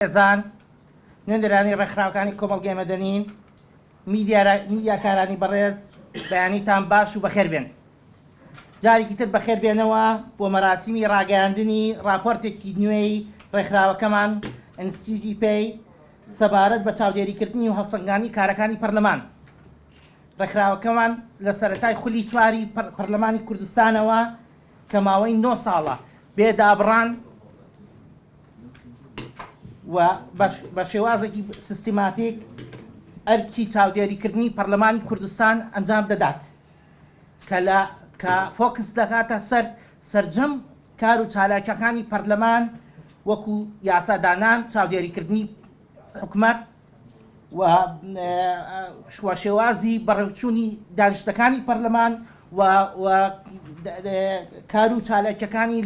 بەڕێزان، نوێنەرانی ڕێکخراوەکانی کۆمەڵگەی مەدەنی، میدیاکارانی بەڕێز، بەیانیتان باش و بەخێر بێن. جارێکی تر بەخێر بێنەوە بۆ مەراسیمی ڕاگەیاندنی ڕاپۆرتێکی نوێی ڕێکخراوەکەمان، ئینستیتیوتی پەی، سەبارەت بە چاودێریکردنی و هەڵسەنگاندنی کارەکانی پەرلەمان. ڕێکخراوەکەمان لە سەرەتای خولی چواری پەرلەمانی کوردستانەوە کە ماوەی نۆ ساڵە بێ دابڕان و بە شێوازێکی سیستماتیک ئەرکی چاودێریکردنی پەرلەمانی کوردستان ئەنجام دەدات کە لە کە فۆکس دەکاتە سەر سەرجەم کار و چالاکیەکانی پەرلەمان وەکو یاسادانان، چاودێریکردنی حکومەت و و شێوازی بەڕێوچوونی دانیشتەکانی پەرلەمان و و کار و چالاکیەکانی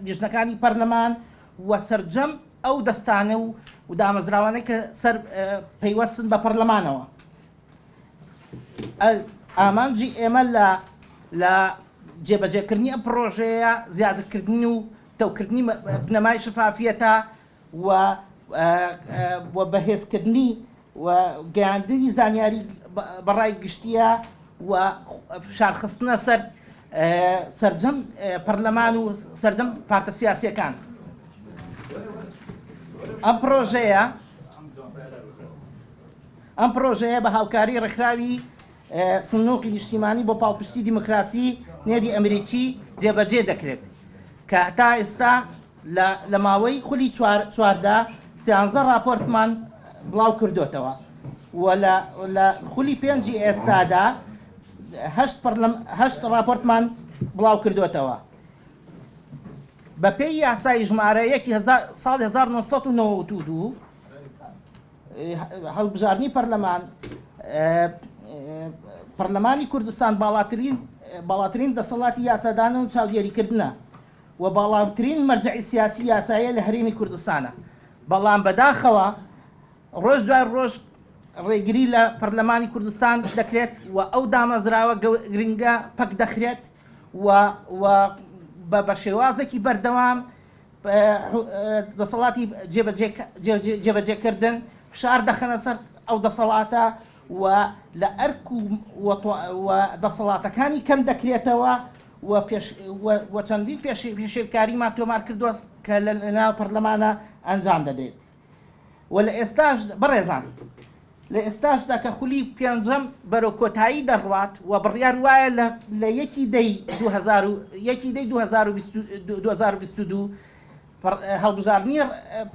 لیژنەکانی پەرلەمان و سەرجەم ئەو دەستانە و دامەزراوانەی کە سەر پەیوەستن بە پەرلەمانەوە. ئامانجی ئێمە لە لە جێبەجێکردنی ئەم پڕۆژەیە زیادکردن و پتەوکردنی بنەمای شەفافیەتە و و بەهێزکردنی و گەیاندنی زانیاری بە ڕای گشتییە و فشارخستنە سەر سەرجەم پەرلەمان و سەرجەم پارتە سیاسییەکان. ئەم پڕۆژەیە ئەم پڕۆژەیە بە هاوکاری ڕێکخراوی سندوقی نیشتیمانی بۆ پاڵپشتی دیموکراسی نێدی ئەمریکی جێبەجێ دەکرێت کە تا ئێستا لە ماوەی خولی چواردا سیانزە ڕاپۆرتمان بڵاو کردۆتەوە و لە خولی پێنجی ئێستادا هەشت ڕاپۆرتمان بڵاو کردۆتەوە. بەپێی یاسای ژمارە یەکی ساڵی 1992 هەڵبژاردنی پەرلەمان پەرلەمانی کوردستان باڵاترین باڵاترین دەسەڵاتی یاسادانە و چاودێریکردنە و باڵاترین مەرجەعی سیاسی یاساییە لە هەرێمی کوردستانە، بەڵام بەداخەوە ڕۆژ دوای ڕۆژ ڕێگری لە پەرلەمانی کوردستان دەکرێت و ئەو دامەزراوە گرنگە پەک دەخرێت و و بە شێوازێکی بەردەوام دەسەڵاتی جێبەجێکردن فشار دەخەنە سەر ئەو دەسەڵاتە و لە ئەرک و دەسەڵاتەکانی کەم دەکرێتەوە و پێش و چەندین پێشێلکاریمان تۆمار کردووە کە لە ناو پەرلەمانە ئەنجام دەدرێت و لە ئێستاش بەڕێزان لە ئێستاشدا کە خولی پێنجەم بەرەو کۆتایی دەڕوات و بڕیار وایە لە یەکی دەی یەکی دەی 2022 هەڵبژاردنی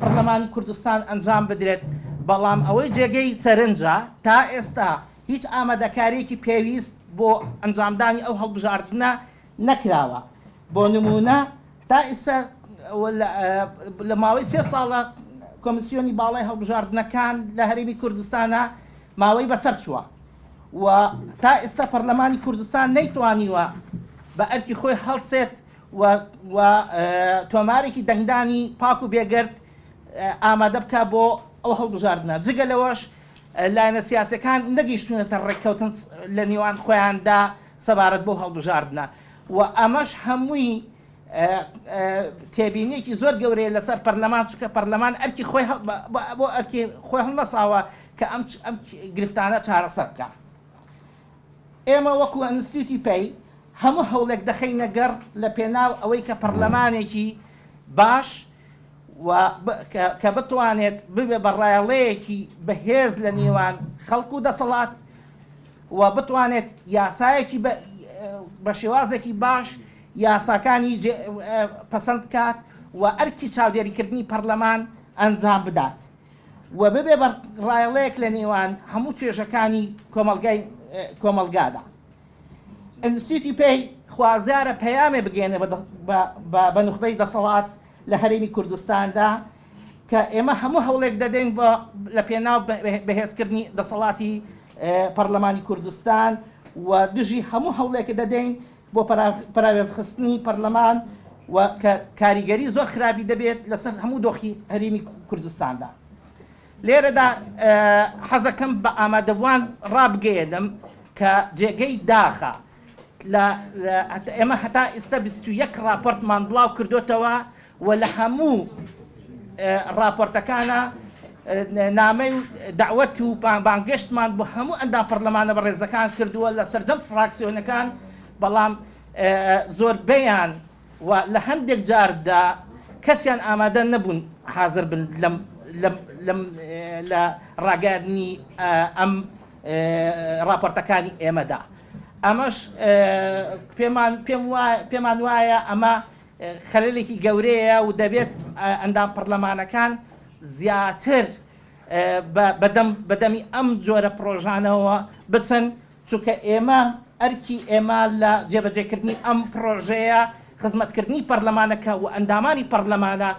پەرلەمانی کوردستان ئەنجام بدرێت، بەڵام ئەوەی جێگەی سەرنجە تا ئێستا هیچ ئامادەکارییەکی پێویست بۆ ئەنجامدانی ئەو هەڵبژاردنە نەکراوە، بۆ نموونە تا ئیستا لە ماوەی سێ ساڵە کۆمیسیۆنی باڵای هەڵبژاردنەکان لە هەرێمی کوردستانە ماوەی بەسەر چووە و تا ئێستا پەرلەمانی کوردستان نەیتوانیوە بە ئەرکی خۆی هەڵسێت و و تۆمارێکی دەنگدانی پاک و بێگەرد ئامادە بکا بۆ ئەو هەڵبژاردنە. جگە لەوەش لایەنە سیاسیەکان نەگەیشتوونەتە ڕێککەوتن لە نێوان خۆیاندا سەبارەت بەو هەڵبژاردنە و ئەمەش هەمووی تێبینیەکی زۆر گەورەیە لەسەر پەرلەمان چونکە پەرلەمان ئەرکی خۆی بۆ ئەرکی خۆی هەڵنەساوە کە ئەم ئەم گرفتانە چارەسەر بکا. ئێمە وەکو ئەنستیوتی پەی هەموو هەوڵێک دەخەینە گەڕ لە پێناو ئەوەی کە پەڕلەمانێکی باش و کە بتوانێت ببێ بە ڕایەڵەیەکی بەهێز لە نێوان خەڵک و دەسەڵات و بتوانێت یاسایەکی بە شێوازێکی باش یاساکانی پەسەند بکات و ئەرکی چاودێریکردنی پەڕلەمان ئەنجام بدات. و ببێ بە ڕایەڵەیەک لە نێوان هەموو توێژەکانی کۆمەڵگای کۆمەڵگادا. ئینستیتوتی پەی خوازیارە پەیامێ بگەیەنێ بە نوخبەی دەسەڵات لە هەرێمی کوردستاندا کە ئێمە هەموو هەوڵێک دەدەین بۆ لە پێناو بەهێزکردنی دەسەڵاتی پەرلەمانی کوردستان و دژی هەموو هەوڵێک دەدەین بۆ پەراوێزخستنی پەرلەمان و کە کاریگەری زۆر خراپی دەبێت لەسەر هەموو دۆخی هەرێمی کوردستاندا. لێرەدا حەزەکەم بە ئامادەبووان ڕابگەیەنم کە جێگەی داخە لە ئێمە هەتا ئیستا 21 ڕاپۆرتمان بڵاو کردوتەوە و لە هەموو ڕاپۆرتەکانە. نامەی و دەعوەت و بانگێشتمان بۆ هەموو ئەندام پەرلەمانە بەڕێزەکان کردووە لە سەرجەم فراکسیۆنەکان، بەڵام زۆربەیان و لە هەندێک جاردا کەسیان ئامادە نەبوون حازر بن لەم لەم لەم لە ڕاگەیاندنی ئەم ڕاپۆرتەکانی ئێمەدا. ئەمەش پێمان پێم وایە پێمان وایە ئەمە خەلەلێکی گەورەیە و دەبێت ئەندام پەرلەمانەکان زیاتر بەدەم بەدەمی ئەم جۆرە پڕۆژانەوە بچن، چونکە ئێمە ئەرکی ئێمە لە جێبەجێکردنی ئەم پڕۆژەیە خزمەتکردنی پەرلەمانەکە و ئەندامانی پەرلەمانە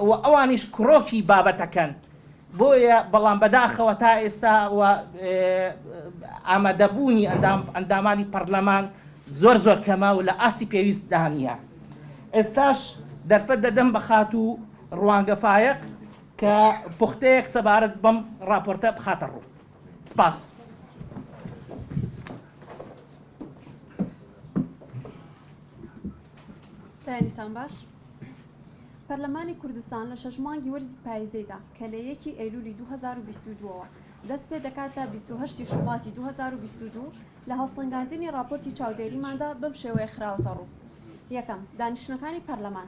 و ئەوانیش کڕۆکی بابەتەکەن بۆیە بەڵام بەداخەوە تا ئێستا و ئامادەبوونی ئەندام ئەندامانی پەرلەمان زۆر زۆر کەمە و لە ئاستی پێویستدا نییە. ئێستاش دەرفەت دەدەم بە خاتوو ڕوانگە فایەق کە پوختەیەک سەبارەت بەم ڕاپۆرتە بخاتە ڕوو. سپاس. بەیانیتان باش. پەرلەمانی کوردستان لە شەش مانگی وەرزی پایزەیدا کە لە یەکی ئەیلولی 2022 ەوە دەست پێ دەکات تا 28 ی شوباتی 2022 لە هەڵسەنگاندنی ڕاپۆرتی چاودێریماندا بەم شێوەیە خراوەتە ڕوو. یەکەم، دانیشتنەکانی پەرلەمان.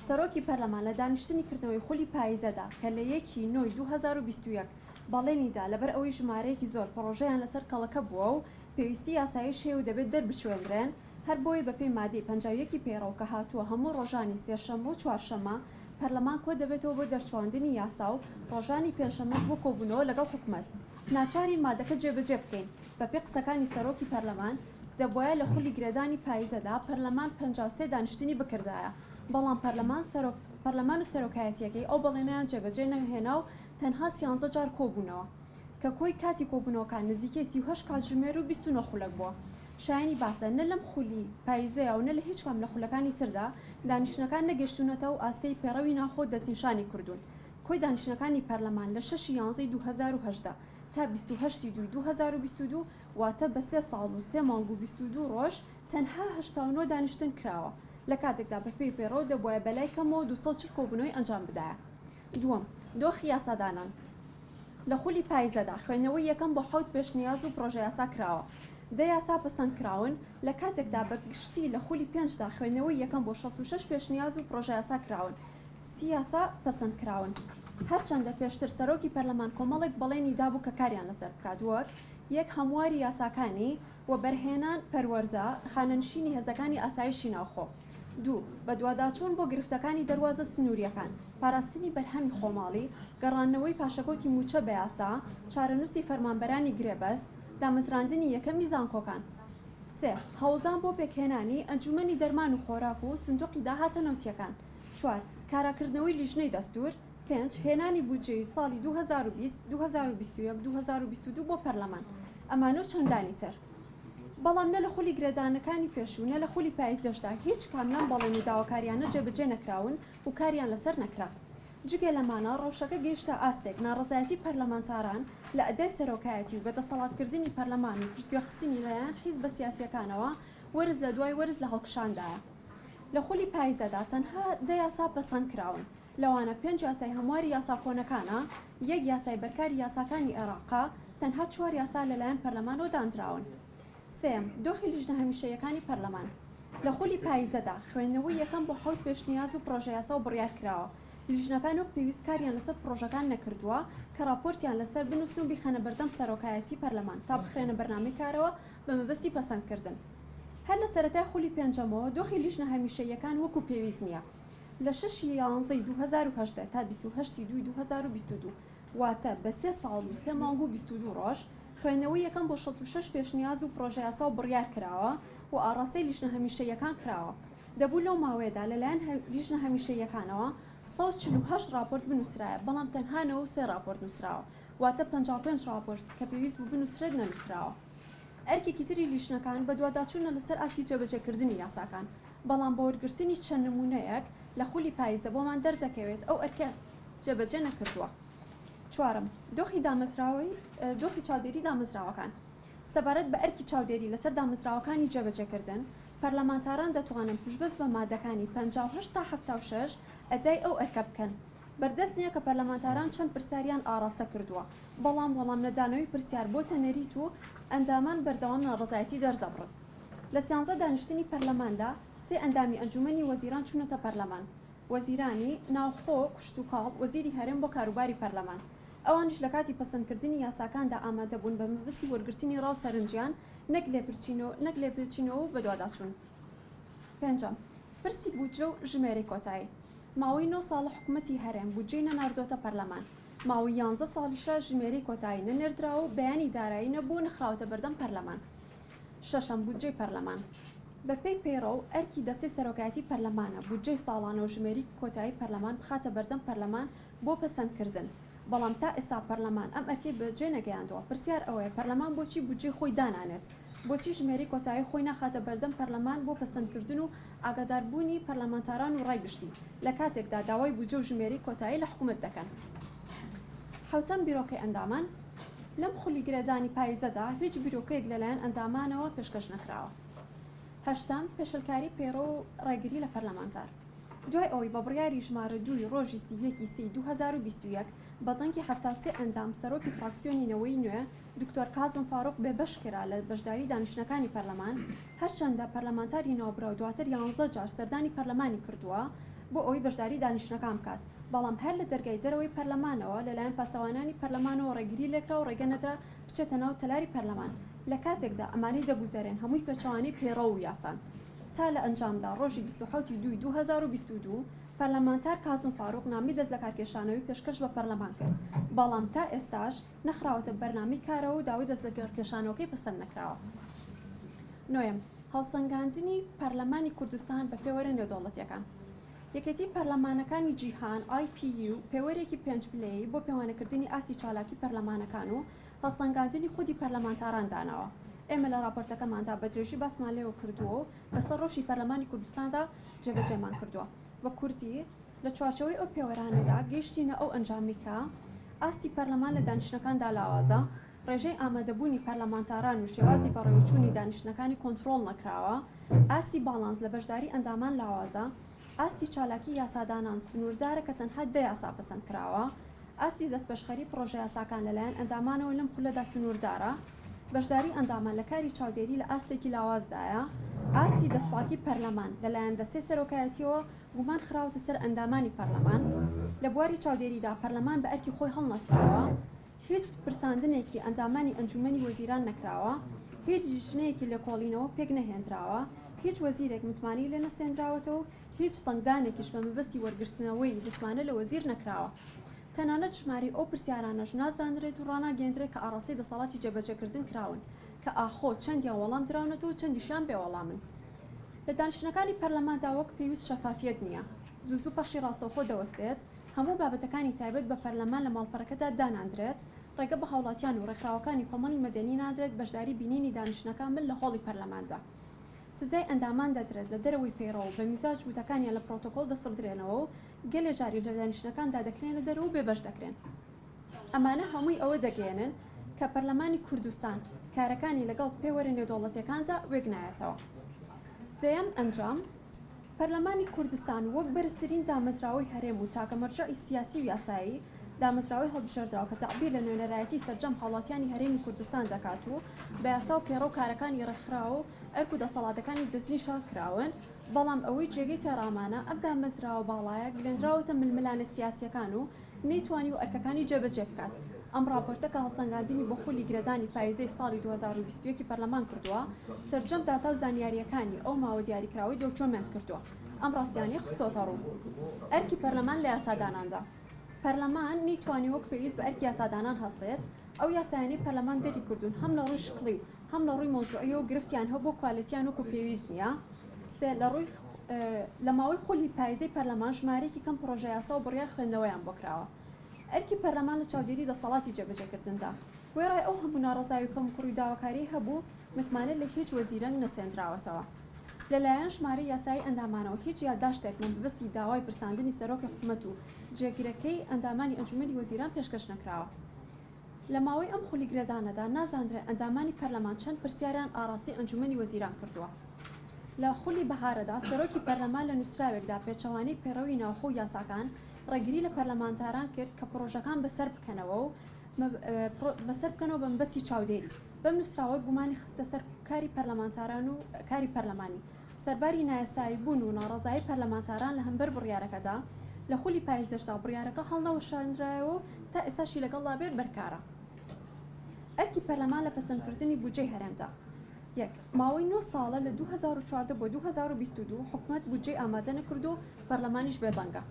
سەرۆکی پەرلەمان لە دانیشتنی کردنەوەی خولی پایزەدا کە لە یەک ی نۆی 2021 بەڵێنی دا لەبەر ئەوەی ژمارەیەکی زۆر پڕۆژەیان لەسەر کەڵەکە بووە و پێویستی یاساییش هەیە و دەبێت دەربچوێندرێن هەر بۆیە بەپێی مادەی 51 ی پەیڕەو کە هاتووە هەموو ڕۆژانی سێشەممە و چوارشەممە پەرلەمان کۆدەبێتەوە بۆ دەرچواندنی یاسا و ڕۆژانی پێنجشەممەش بۆ کۆبوونەوە لەگەڵ حکومەت ناچارین مادەکە جێبەجێ بکەین. بەپێی قسەکانی سەرۆکی پەرلەمان، دەبوایە لە خولی گرێدانی پایزەدا پەرلەمان 53 دانیشتنی بکردایە، بەڵام پەرلەمان سەرۆک پەرلەمان و سەرۆکایەتییەکەی ئەو بەڵێنەیان جێبەجێ نەهێنا و تەنها سیانزە جار کۆبوونەوە، کە کۆی کاتی کۆبوونەوەکان نزیکەی 38 کاتژمێر و 29 خولەک بووە. شایەنی باسە نە لەم خولی پایزەیا و نە لە هیچ کام لە خولەکانی تردا دانیشتنەکان نەگەیشتوونەتە ئەو ئاستەی پەیڕەوی ناوخۆ دەستنیشانی کردوون. کۆی دانیشتنەکانی پەرلەمان لە شەش ی یانزەی 2018 تا 28 ی دووی 2022 واتە بە سێ ساڵ و سێ مانگ و 22 ڕۆژ تەنها 89 دانیشتن کراوە، لە کاتێکدا بەپێی پەیڕەو دەبوایە بەلای کەمەوە 240 کۆبوونەوەی ئەنجام بدایە. دووەم، دۆخی یاسادانان. لە خولی پایزەدا خوێندنەوەی یەکەم بۆ حەوت پێشنیاز و پڕۆژەیاسا کراوە. دە یاسا پەسەند کراون، لە کاتێکدا بە گشتی لە خولی پێنجدا خوێندنەوەی یەکەم بۆ 66 پێشنیاز و پڕۆژەیاسا کراون، سی یاسا پەسەند کراون. هەرچەندە پێشتر سەرۆکی پەرلەمان کۆمەڵێک بەڵێنی دابوو کە کاریان لەسەر بکات وەک، یەک هەمواری یاساکانی، وەبەرهێنان، پەروەردە، خانەنشینی هێزەکانی ئاسایشی ناوخۆ. دوو، بەدواداچوون بۆ گرفتەکانی دەروازە سنوورییەکان، پاراستنی بەرهەمی خۆماڵی، گەڕاندنەوەی پاشەکەوتی مووچە بە یاسا، چارەنووسی فەرمانبەرانی گرێبەست، دامەزراندنی یەکەمی زانکۆکان. سێ، هەوڵدان بۆ پێکهێنانی ئەنجوومەنی دەرمان و خۆراک و سندوقی داهاتە نەوتییەکان. چوار، کاراکردنەوەی لیژنەی دەستوور. پێنج، هێنانی بودجەی ساڵی 2020، 2021، 2022 بۆ پەرلەمان. ئەمانە و چەندانی تر. بەڵام نە لە خولی گرێدانەکانی پێشوو نە لە خولی پایزەشدا هیچ کام لەم بەڵێن و داواکاریانە جێبەجێ نەکراون و کاریان لەسەر نەکرا. جگە لەمانە ڕەوشەکە گەیشتە ئاستێک ناڕەزایەتی پەرلەمانتاران لە ئەدای سەرۆکایەتی و بەدەسەڵاتکردنی پەرلەمان و پشتگوێخستنی لەلایەن حیزبە سیاسیەکانەوە وەرز لە دوای وەرز لە هەڵکشاندایە. لە خولی پایزەدا تەنها دە یاسا پەسەند کراون لەوانە پێنج یاسای هەمواری یاسا کۆنەکانە، یەک یاسای بەرکاری یاساکانی عێراقە، تەنها چوار یاسا لەلایەن پەرلەمانەوە داندراون. سێیەم، دۆخی لیژنە هەمیشەییەکانی پەرلەمان. لە خولی پایزەدا، خوێندنەوەی یەکەم بۆ حەوت پێشنیاز و پڕۆژەیاسا و بڕیار کراوە. لیژنەکان وەک پێویست کاریان لەسەر پڕۆژەکان نەکردووە کە ڕاپۆرتیان لەسەر بنووسن و بیخەنە بەردەم سەرۆکایەتی پەرلەمان تا بخرێنە بەرنامەی کارەوە بە مەبەستی پەسەندکردن. هەر لە سەرەتای خولی پێنجەمەوە دۆخی لیژنە هەمیشەییەکان وەکو پێویست نییە. لە شەش ی یانزەی 2018 تا 28 ی دووی 2022 واتە بە سێ ساڵ و سێ مانگ و 22 ڕۆژ، خوێندنەوەی یەکەم بۆ 66 پێشنیاز و پڕۆژەیاسا و بڕیار کراوە و ئاڕاستەی لیژنە هەمیشەییەکان کراوە. دەبوو لەو ماوەیەدا لەلایەن لیژنە هەمیشەییەکانەوە 148 ڕاپۆرت بنووسرایە، بەڵام تەنها 93 ڕاپۆرت نووسراوە، واتە 55 ڕاپۆرت کە پێویست بوو بنووسرێت نەنووسراوە. ئەرکێکی تری لیژنەکان بەدواداچوونە لەسەر ئاستی جێبەجێکردنی یاساکان، بەڵام بە وەرگرتنی چەند نموونەیەک لە خولی پایزە بۆمان دەردەکەوێت ئەو ئەرکە جێبەجێ نەکردووە. چوارەم، دۆخی دامەزراوەی دۆخی چاودێری دامەزراوەکان. سەبارەت بە ئەرکی چاودێری لەسەر دامەزراوەکانی جێبەجێکردن، پەرلەمانتاران دەتوانن پشتبەست بە مادەکانی 58 تا 76 ئەدای ئەو ئەرکە بکەن. بەردەست نییە کە پەرلەمانتاران چەند پرسیاریان ئاڕاستە کردووە، بەڵام وەڵامنەدانەوەی پرسیار بۆتە نەریت و ئەندامان بەردەوام ناڕەزایەتی دەردەبڕن. لە سیانزە دانیشتنی پەرلەماندا سێ ئەندامی ئەنجومەنی وەزیران چوونەتە پەرلەمان، وەزیرانی، ناوخۆ، کشتوکاڵ، وەزیری هەرێم بۆ کاروباری پەرلەمان. ئەوانیش لە کاتی پەسەندکردنی یاساکاندا ئامادەبوون بە مەبەستی وەرگرتنی ڕا و سەرنجیان نەک لێپرچینەوە و بەدواداچوون. پێنجەم، پرسی بودجە و ژمێرەی کۆتایی. ماوەی نۆ ساڵە حکومەتی هەرێم بودجەی نەناردۆتە پەرلەمان. ماوەی یانزە ساڵیشە ژمێرەی کۆتایی نەنێردراوە و بەیانی دارایی نەبووە و نەخراوەتە بەردەم پەرلەمان. شەشەم، بودجەی پەرلەمان. بەپێی پەیڕەو، ئەرکی دەستەی سەرۆکایەتی پەرلەمانە بودجەی ساڵانە و ژمێری کۆتایی پەرلەمان بخاتە بەردەم پەرلەمان بۆ پەسەندکردن، بەڵام تا ئێستا پەرلەمان ئەم ئەرکەی بەجێ نەگەیاندووە، پرسیار ئەوەیە پەرلەمان بۆچی بودجەی خۆی دانانێت؟ بۆچی ژمێرەی کۆتایی خۆی ناخاتە بەردەم پەرلەمان بۆ پەسەندکردن و ئاگاداربوونی پەرلەمانتاران و ڕای گشتی، لە کاتێکدا داوای بودجە و ژمێرەی کۆتایی لە حکومەت دەکەن؟ حەوتەم، بیرۆکەی ئەندامان، لەم خولی گرێدانی پایزەدا هیچ بیرۆکەیەک لەلایەن ئەندامانەوە پێشکەش نەکراوە. هەشتەم، پێشلکاری پەیڕەو و ڕێگری لە پەرلەمانتار. دوای ئەوەی بە بڕیاری ژمارە دووی ڕۆژی 31 ی سێی 2021 بە دەنگی 73 ئەندام سەرۆکی فراکسیۆنی نەوەی نوێ دکتۆر کازم فاروق بێبەش کرا لە بەشداری دانیشتنەکانی پەرلەمان، هەرچەندە پەرلەمانتاری ناوبراو دواتر یانزە جار سەردانی پەرلەمانی کردووە بۆ ئەوەی بەشداری دانیشتنەکان بکات، بەڵام هەر لە دەرگای دەرەوەی پەرلەمانەوە لەلایەن پاسەوانانی پەرلەمانەوە ڕێگری لێکرا و ڕێگە نەدرا بچێتە ناو تەلاری پەرلەمان، لە کاتێکدا ئەمانەی دەگوزەرێن هەمووی پێچەوانەی پەیڕەو و یاسان. تا لە ئەنجامدا ڕۆژی 27 ی دووی 2022 پەرلەمانتار کازم فاروق نامەی دەستلەکارکێشانەوەی پێشکەش بە پەرلەمان کرد، بەڵام تا ئێستاش نەخراوەتە بەرنامەی کارەوە و داوای دەستلەکارکێشانەوەکەی پەسەند نەکراوە. نۆیەم، هەڵسەنگاندنی پەرلەمانی کوردستان بە پێوەرە نێودەوڵەتییەکان. یەکێتی پەرلەمانەکانی جیهان، IPU، پێوەرێکی پێنج پلەیی بۆ پێوانەکردنی ئاستی چالاکی پەرلەمانەکان و هەڵسەنگاندنی خودی پەرلەمانتاران داناوە. ئێمە لە ڕاپۆرتەکەماندا بە درێژی باسمان لێوە کردووە و بەسەر ڕەوشی پەرلەمانی کوردستاندا جێبەجێمان کردووە. بە کوردی، لە چوارچێوەی ئەو پێوەرانەدا گەیشتینە ئەو ئەنجامەی کە، ئاستی پەرلەمان لە دانیشتنەکاندا لاوازە، ڕێژەی ئامادەبوونی پەرلەمانتاران و شێوازی بەڕێوەچوونی دانیشتنەکانی کۆنترۆڵ نەکراوە، ئاستی باڵانس لە بەشداری ئەندامان لاوازە، ئاستی چالاکی یاسادانان سنووردارە کە تەنها دە یاسا پەسەند کراوە، ئاستی دەستپێشخەری پڕۆژەیاساکان لەلایەن ئەندامانەوە لەم خولەدا سنووردارە، بەشداری ئەندامان لە کاری چاودێری لە ئاستێکی لاوازدایە، ئاستی دەستپاکی پەرلەمان لەلایەن دەستەی سەرۆکایەتییەوە گومان خراوەتە سەر ئەندامانی پەرلەمان، لە بواری چاودێریدا پەرلەمان بە ئەرکی خۆی هەڵنەستاوە، هیچ پرساندنێکی ئەندامانی ئەنجومەنی وەزیران نەکراوە، هیچ لیژنەیەکی لێکۆڵینەوە پێکنەهێندراوە، هیچ وەزیرێک متمانەی لێ نەسێندراوەتەوە و هیچ دەنگدانێکیش بە مەبەستی وەرگرتنەوەی متمانە لە وەزیر نەکراوە. تەنانەت ژمارەی ئەو پرسیارانەش نازانرێت و ڕاناگەیەندرێت کە ئاڕاستەی دەسەڵاتی جێبەجێکردن کراون کە ئاخۆ چەندیان وەڵام دراونەتەوە و چەندیشیان بێ وەڵامن. لە دانیشتنەکانی پەرلەماندا وەک پێویست شەفافیەت نییە. زوو زوو پەخشی ڕاستەوخۆ دەوەستێت، هەموو بابەتەکانی تایبەت بە پەرلەمان لە ماڵپەڕەکەدا داناندرێت، ڕێگە بە هاوڵاتیان و ڕێکخراوەکانی کۆمەڵی مەدەنی نادرێت بەشداری بینینی دانیشتنەکان بن لە هۆڵی پەرلەماندا. سزای ئەندامان دەدرێت لە دەرەوەی پەیڕەو و بە میزاج وتەکانیان لە پرۆتۆکۆڵ دەسڕدرێنەوە و گەلێ جاریش لە دانیشتنەکاندا دەکرێنە دەرەوە و بێبەش دەکرێن. ئەمانە هەمووی ئەوە دەگەیەنن کە پەرلەمانی کوردستان کارەکانی لەگەڵ پێوەرە نێودەوڵەتیەکاندا وێک نایەتەوە. دەیەم ئەنجام، پەرلەمانی کوردستان وەک بەرزترین دامەزراوەی هەرێم و تاکە مەرجەعی سیاسی و یاسایی دامەزراوەی هەڵبژێردراو کە تەعبیر لە نوێنەرایەتی سەرجەم هاوڵاتیانی هەرێمی کوردستان دەکات و بە یاسا و پێڕەو کارەکانی ڕێکخراو و ئەرک و دەسەڵاتەکانی دەستنیشان کراون، بەڵام ئەوەی جێگەی تێڕامانە ئەم دامەزراوە باڵایە گلێندراوەتە ململانێ سیاسیەکان و نەیتوانیوە ئەرکەکانی جێبەجێ بکات. ئەم ڕاپۆرتە کە هەڵسەنگاندنی بۆ خولی گرێدانی پایزەی ساڵی 2021 ی پەرلەمان کردووە، سەرجەم داتا و زانیارییەکانی ئەو ماوە دیاریکراوەی دۆکیۆمێنت کردووە، ئەم ڕاستیانەی خستۆتە ڕوو. ئەرکی پەرلەمان لە یاساداناندا. پەرلەمان نەیتوانی وەک پێویست بە ئەرکی یاسادانان هەستێت، ئەو یاسایانەی پەرلەمان دەریکردوون هەم لە ڕووی شکڵی و هەم لە ڕووی مەوزوعییەوە گرفتیان هەبووە کوالێتیان وەکو پێویست نییە. سێ، لە ڕووی لە ماوەی خولی پایزەی پەرلەمان ژمارەیەکی کەم پڕۆژەیاسا و بڕیار خوێندنەوەیان بۆ کراوە. ئەرکی پەرلەمان لە چاودێری دەسەڵاتی جێبەجێکردندا. وێڕای ئەو هەموو ناڕەزایی و کەموکوڕی و داواکارییەی هەبوو، متمانە لە هیچ وەزیرەنگ نەسێندراوەتەوە. لە لایەن ژمارەی یاسایی ئەندامانەوە هیچ یادداشتێک بە مەبەستی داوای پرساندنی سەرۆکی حکومەت و جێگرەکەی ئەندامانی ئەنجومەنی وەزیران پێشکەش نەکراوە. لە ماوەی ئەم خولی گرێدانەدا نازانرێ ئەندامانی پەرلەمان چەند پرسیاریان ئاڕاستەی ئەنجومەنی وەزیران کردووە. لە خولی بەهارەدا سەرۆکی پەرلەمان لە نووسراوێکدا پێچەوانەی پەیڕەوی ناوخۆ و یاساکان، ڕێگری لە پەرلەمانتاران کرد کە پڕۆژەکان بەسەر بکەنەوە و بەسەر بکەنەوە بە مەبەستی چاودێری. بەم نووسراوە گومانی خستە سەر کاری پەرلەمانتاران و کاری پەرلەمانی. سەرباری نایاسایی بوون و ناڕەزایی پەرلەمانتاران لە هەمبەر بڕیارەکەدا، لە خولی پایزەشدا بڕیارەکە هەڵنەوەشاندرایەوە و تا ئێستاشی لەگەڵدا بێت بەرکارە. ئەرکی پەرلەمان لە پەسەندکردنی بودجەی هەرێمدا. یەک، ماوەی نۆ ساڵە لە 2014 بۆ 2022 حکومەت بودجەی ئامادە نەکردووە و پەرلەمانیش بێدەنگە.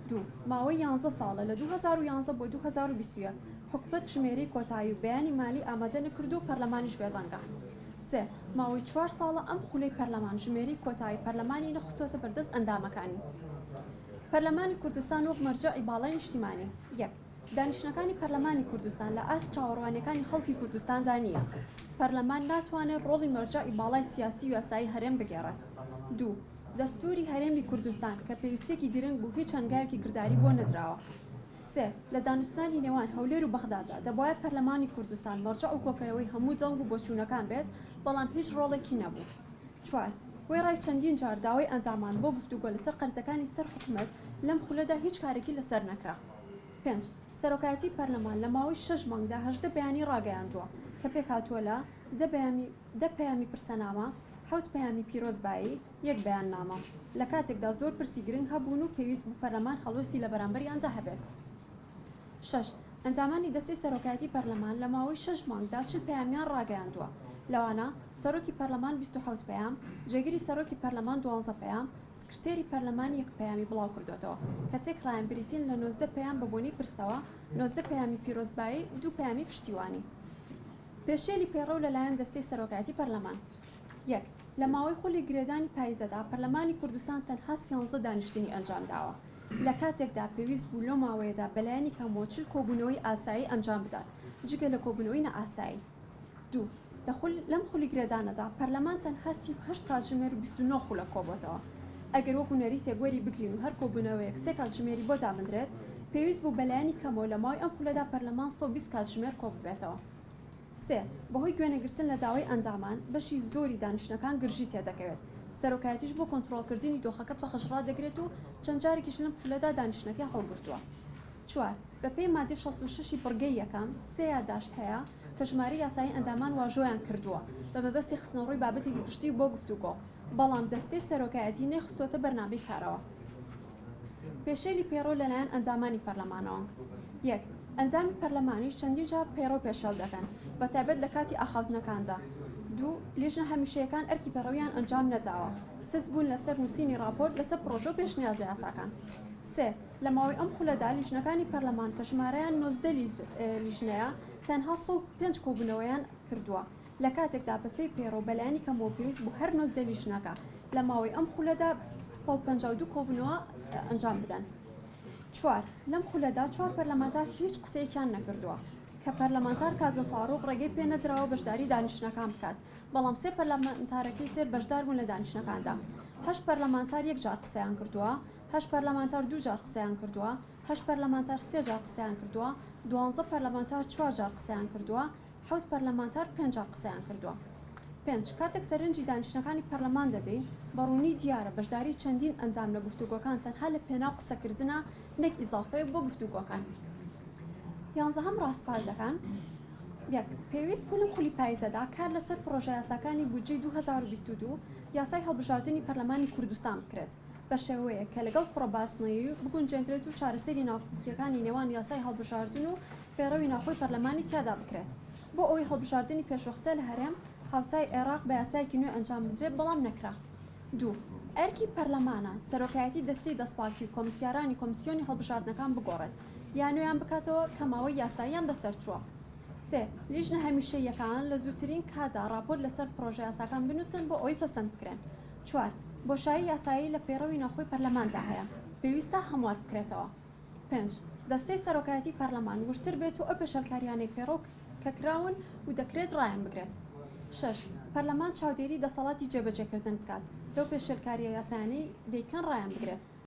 دوو، ماوەی یانزە ساڵە لە 2011 بۆ 2021 حکومەت ژمێرەی کۆتایی و بەیانی مالی ئامادە نەکردووە و پەرلەمانیش بێدەنگە. سێ، ماوەی چوار ساڵە ئەم خولەی پەرلەمان ژمێرەی کۆتایی پەرلەمانی نەخستووەتە بەردەست ئەندامەکانی. پەرلەمانی کوردستان وەک مەرجەعی باڵای نیشتیمانی. یەک، دانیشتنەکانی پەرلەمانی کوردستان لە ئاست چاوەڕوانیەکانی خەڵکی کوردستاندا نییە. پەرلەمان ناتوانێت ڕۆڵی مەرجەعی باڵای سیاسی و یاسایی هەرێم بگێڕێت. دوو، دەستووری هەرێمی کوردستان کە پێویستیەکی گرنگ بوو هیچ هەنگاوێکی کرداری بۆ نەدراوە. سێ، لە دانوستانی نێوان هەولێر و بەغدادا دەبوایە پەرلەمانی کوردستان مەرجەع و کۆکەرەوەی هەموو دەنگ و بۆچوونەکان بێت، بەڵام هیچ ڕۆڵێکی نەبوو. چوار، وێڕای چەندین جار داوای ئەندامان بۆ گفتوگۆ لەسەر قەرزەکانی سەر حکومەت، لەم خولەدا هیچ کارێکی لەسەر نەکرا. پێنج، سەرۆکایەتی پەرلەمان لە ماوەی شەش مانگدا 18 بەیانی ڕاگەیاندووە کە پێکهاتووە لە، دە پەیامی پرسەنامە، حەوت پەیامی پیرۆزبایی، یەک بەیاننامە، لە کاتێکدا زۆر پرسی گرنگ هەبوون و پێویست بوو پەرلەمان هەڵوێستی لە بەرامبەریاندا هەبێت. شەش، ئەندامانی دەستەی سەرۆکایەتی پەرلەمان لە ماوەی شەش مانگدا 40 پەیامیان ڕاگەیاندووە، لەوانە، سەرۆکی پەرلەمان 27 پەیام، جێگری سەرۆکی پەرلەمان 12 پەیام، سکرتێری پەرلەمان یەک پەیامی بڵاوکردۆتەوە، کە تێکڕایان بریتین لە 19 پەیام بە بۆنەی پرسەوە، 19 پەیامی پیرۆزبایی، دوو پەیامی پشتیوانی. پێشێلی پەیڕەو لەلایەن دەستەی سەرۆکایەتی پەرلەمان. یەک، لە ماوەی خولی گرێدانی پایزەدا پەرلەمانی کوردستان تەنها سیانزە دانیشتنی ئەنجامداوە، لە کاتێکدا پێویست بوو لەو ماوەیەدا بەلایەنی کەمەوە 40 کۆبوونەوەی ئاسایی ئەنجام بدات، جگە لە کۆبوونەوەی نائاسایی. دوو، لە خول لەم خولی گرێدانەدا پەرلەمان تەنها 38 کاتژمێر و 29 خولەک کۆبۆتەوە. ئەگەر وەکو نەریتێک وەری بگرین و هەر کۆبوونەوەیەک سێ کاتژمێری بۆ دابندرێت، پێویست بوو بەلایەنی کەمەوە لە ماوەی ئەم خولەدا پەرلەمان 120 کاتژمێر کۆببێتەوە. سێ، بەهۆی گوێنەگرتن لە داوای ئەندامان، بەشی زۆری دانیشتنەکان گرژی تێدەکەوێت، سەرۆکایەتیش بۆ کۆنترۆڵکردنی دۆخەکە پەخش ڕادەگرێت و چەند جارێکیش لەم خولەدا دانیشتنەکەی هەڵگرتووە. چوار، بەپێی مادەی 66 ی بڕگەی یەکەم، سێ یاداشت هەیە کە ژمارەی یاسایی ئەندامان واژۆیان کردووە بە مەبەستی خستنەڕووی بابەتێکی گشتی بۆ گفتوگۆ، بەڵام دەستەی سەرۆکایەتی نەیخستووەتە بەرنامەی کارەوە. پێشێلی پەیڕەو لەلایەن ئەندامانی پەرلەمانەوە. یەک، ئەندامی پەرلەمانیش چەندین جار پەیڕەو پێشێل دەکەن، بەتایبەت لە کاتی ئاخاوتنەکاندا. دوو، لیژنە هەمیشەیەکان ئەرکی پەیڕەویان ئەنجام نەداوە، سست بوون لەسەر نووسینی ڕاپۆرت لەسەر پڕۆژە و پێشنیازە یاساکان. سێ، لە ماوەی ئەم خولەدا لیژنەکانی پەرلەمان کە ژمارەیان 19 لیژنەیە، تەنها 105 کۆبوونەوەیان کردووە، لە کاتێکدا بەپێی پەیڕەو بەلایەنی کەمەوە پێویست بوو هەر 19 لیژنەکە لە ماوەی ئەم خولەدا 152 کۆبوونەوە ئەنجام بدەن. چوار، لەم خولەدا چوار پەرلەمانتار هیچ قسەیەکیان نەکردووە، کە پەرلەمانتار کازم فاروق ڕێگەی پێ نەدراوە بەشداری دانیشتنەکان بکات، بەڵام سێ پەرلەمانتارەکەی تر بەشدار بوون لە دانیشتنەکاندا. هەشت پەرلەمانتار یەک جار قسەیان کردووە، هەشت پەرلەمانتار دوو جار قسەیان کردووە، هەشت پەرلەمانتار سێ جار قسەیان کردووە، 12 پەرلەمانتار چوار جار قسەیان کردووە، حەوت پەرلەمانتار پێنج جار قسەیان کردووە. پێنج، کاتێک سەرنجی دانیشتنەکانی پەرلەمان دەدەین، بە ڕوونی دیارە بەشداری چەندین ئەندام لە گفتوگۆکان تەنها لە پێناو قسەکردنە نەک ئیزافەیەک بۆ گفتوگۆکان. یانزەهەم ڕاسپاردەکان، یەک، پێویست بوو لەم خولی پایزەدا کار لەسەر پڕۆژەیاساکانی بودجەی 2022، یاسای هەڵبژاردنی پەرلەمانی کوردستان بکرێت بە شێوەیەک کە لەگەڵ فڕەبازنەیی بگونجێندرێت و چارەسەری ناکۆکییەکانی نێوان یاسای هەڵبژاردن و پەیڕەوی ناوخۆی پەرلەمانی تیادا بکرێت بۆ ئەوەی هەڵبژاردنی پێشوەختە لە هەرێم هاوتای عێراق بە یاسایەکی نوێ ئەنجام بدرێت، بەڵام نەکرا. دوو، ئەرکی پەرلەمانە سەرۆکایەتی دەستەی دەستپاکی و کۆمسیارانی کۆمسیۆنی هەڵبژاردنەکان بگۆڕێت یا نوێیان بکاتەوە کە ماوەی یاساییان بەسەرچووە. سێ، لیژنە هەمیشەییەکان لە زووترین کاتدا ڕاپۆرت لەسەر پڕۆژەیاساکان بنووسن بۆ ئەوەی پەسەند بکرێن. چوار، بۆشایی یاسایی لە پەیڕەوی ناوخۆی پەرلەماندا هەیە، پێویستە هەموار بکرێتەوە. پێنج، دەستەی سەرۆکایەتی پەرلەمان وردتر بێت و ئەو پێشێلکارییانەی پەیڕەو کە کراون و دەکرێت ڕایان بگرێت. شەش، پەرلەمان چاودێری دەسەڵاتی جێبەجێکردن بکات، لەو پێشێلکارییە یاسایانەی دەیکەن ڕایان بگرێت.